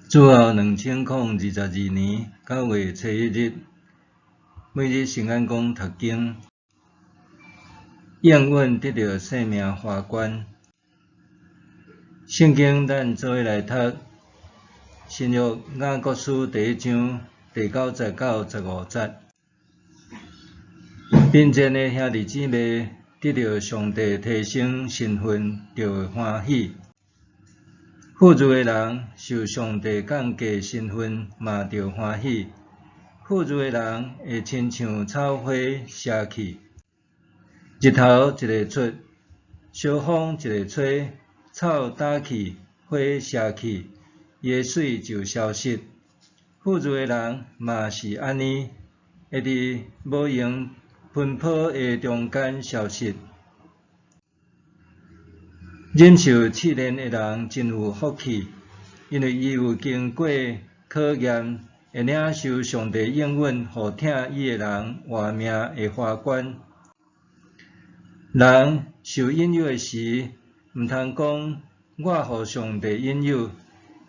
主後2022年9月初1日，每日聖眼光讀經，應允得著生命華冠。聖經咱做伙來讀新約雅各書第一章第九節到十五節。貧賤的兄弟姊妹得著上帝提升身份，就會歡喜；富裕的人受上帝降低身份，嘛著歡喜。富裕的人會親像草花謝去，日頭一下出，小風一下吹，草焦去，花謝去，伊的媠就消失。富裕的人嘛是按呢，會佇無閒奔跑的中間消失。忍受試煉的人真有福氣，因為伊有經過考驗，會領受上帝應允予疼伊的人活命的華冠。人受引誘的時，毋通講我予上帝引誘，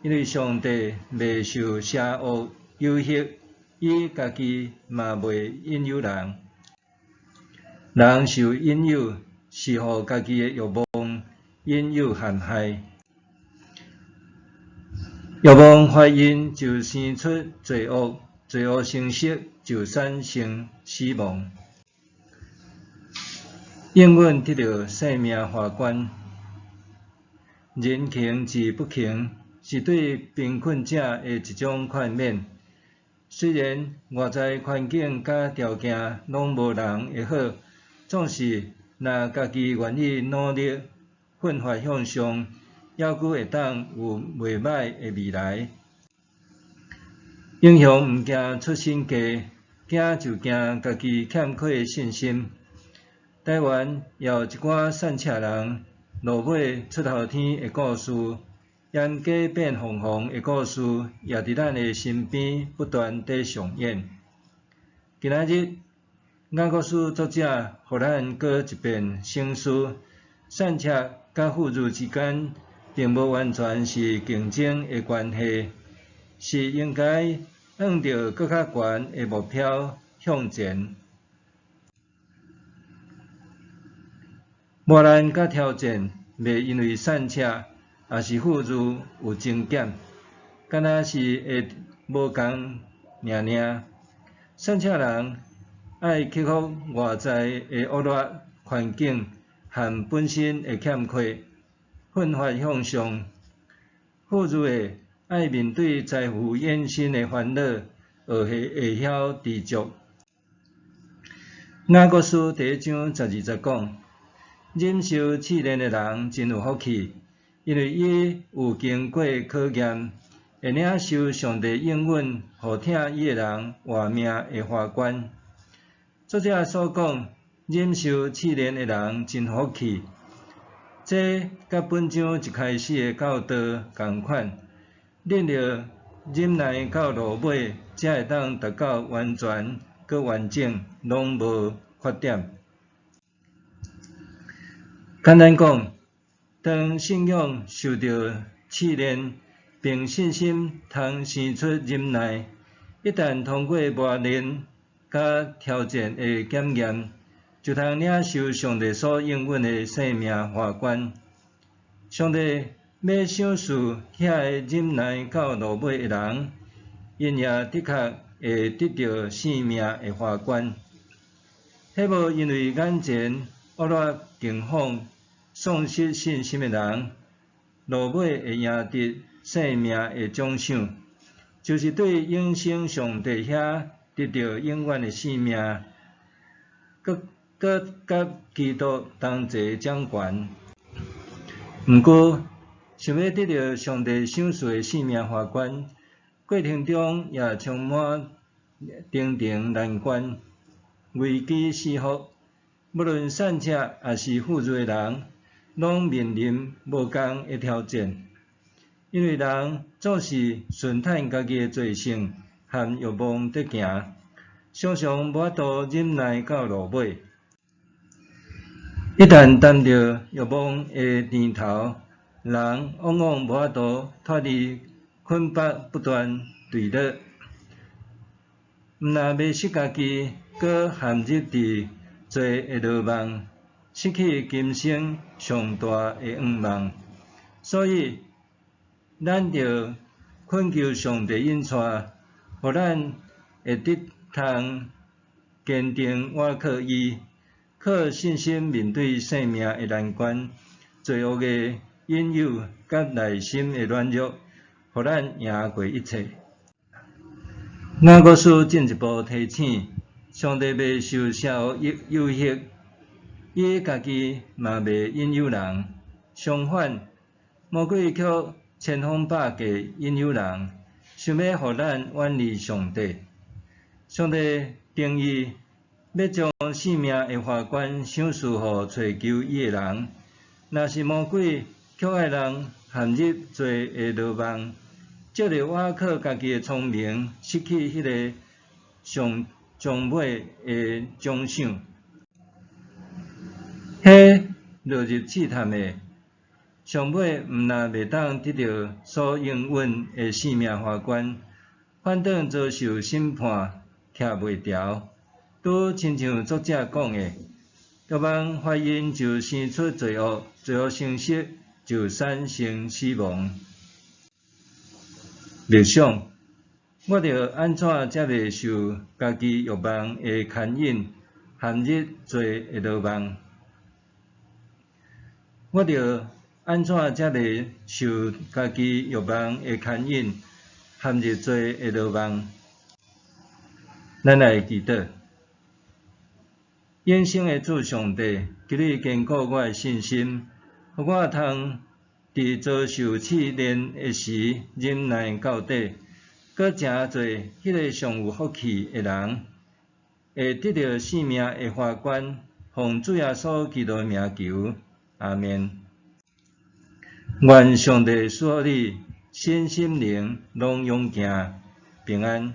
因為上帝袂受邪惡誘惑，伊家己嘛袂引誘人。人受引誘，是予家己的欲望引誘陷害。欲望懷孕就生出罪惡，罪惡成熟就產生死亡。應允得著生命華冠。人窮志不窮，是對貧困者的一種勸勉。雖然外在環境佮條件攏無人的好，總是若家己願意努力奮發向上，猶閣會當有袂䆀的未來。英雄毋驚出身低，驚就驚家己欠缺信心。台灣也有一寡散赤人落尾出頭天的故事，閻雞變鳳凰的故事，也佇咱的身邊不斷佇上演。今仔日雅各書作者予咱閣一遍省思，散赤佮富裕之間，並無完全是競爭的關係，是應該向著閣較懸的目標向前。磨難佮挑戰，袂因為散赤抑是富裕有增減，敢若是會無仝爾爾。散赤人愛克服外在的惡劣環境和本身的欠缺，奮發向上；富裕的愛面對財富衍生的煩惱，學會曉知足。雅各書第一章十二節講：忍受試煉的人真有福氣，因為伊有經過考驗，會領受上帝應允予疼伊的人活命的華冠。作者所講，忍受試煉的人真福氣，這佮本章一開始的教導仝款，恁著忍耐到落尾，才會當達到完全閣完整，攏無缺點。簡單講，當信仰受著試煉，憑信心通生出忍耐，一旦通過磨練佮挑戰的檢驗，就通領受上帝所應允的生命華冠。上帝欲賞賜遐个忍耐到落尾的人，𪜶也的確會得著生命的華冠。彼無因為眼前惡劣境況喪失信心的人，落尾會贏得生命的獎賞，就是對永生上帝遐得著永遠的生命，閣佮基督同齊掌權。毋過，想欲得著上帝賞賜的生命華冠，過程中也充滿重重難關，危機四伏。無論散赤抑是富裕的人，攏面臨無仝的挑戰。因為人總是順趁家己的罪性和欲望佇行，常常無法度忍耐到落尾。一旦耽著欲望的甜頭，人往往無法度脫離。捆縛不斷墜落，毋但迷失家己，閣陷入佇罪的羅網，失去今生上大的願望。所以，咱著懇求上帝引帶，予咱會得通堅定倚靠伊，靠信心面對生命的難關、罪惡的引誘佮內心的軟弱，予咱贏過一切。雅各書進一步提醒：上帝袂受邪惡誘惑，伊家己嘛袂引誘人。相反，魔鬼卻千方百計引誘人，想欲予咱遠離上帝。上帝定意欲將生命的華冠賞賜予揣求伊的人，若是魔鬼卻愛人陷入罪的羅網，藉著倚靠家己的聰明，失去彼个上終尾的獎賞。彼落入試探的，上尾毋但袂當得著所應允的生命華冠，反轉遭受審判，徛袂牢。拄親像作者講的，欲望懷孕就生出罪惡，罪惡成熟就產生死亡。默想，我著按怎才袂受家己欲望的牽引，陷入罪的羅網？我著按怎才袂受家己欲望的牽引，陷入罪的羅網？咱來祈禱。永生的主上帝，求你堅固我的信心，予我通佇遭受試煉的時忍耐到底，閣成做彼个上有福氣的人，會得著生命的華冠。奉主耶穌基督的名求，阿們。願上帝賜福你，身心靈攏勇健平安。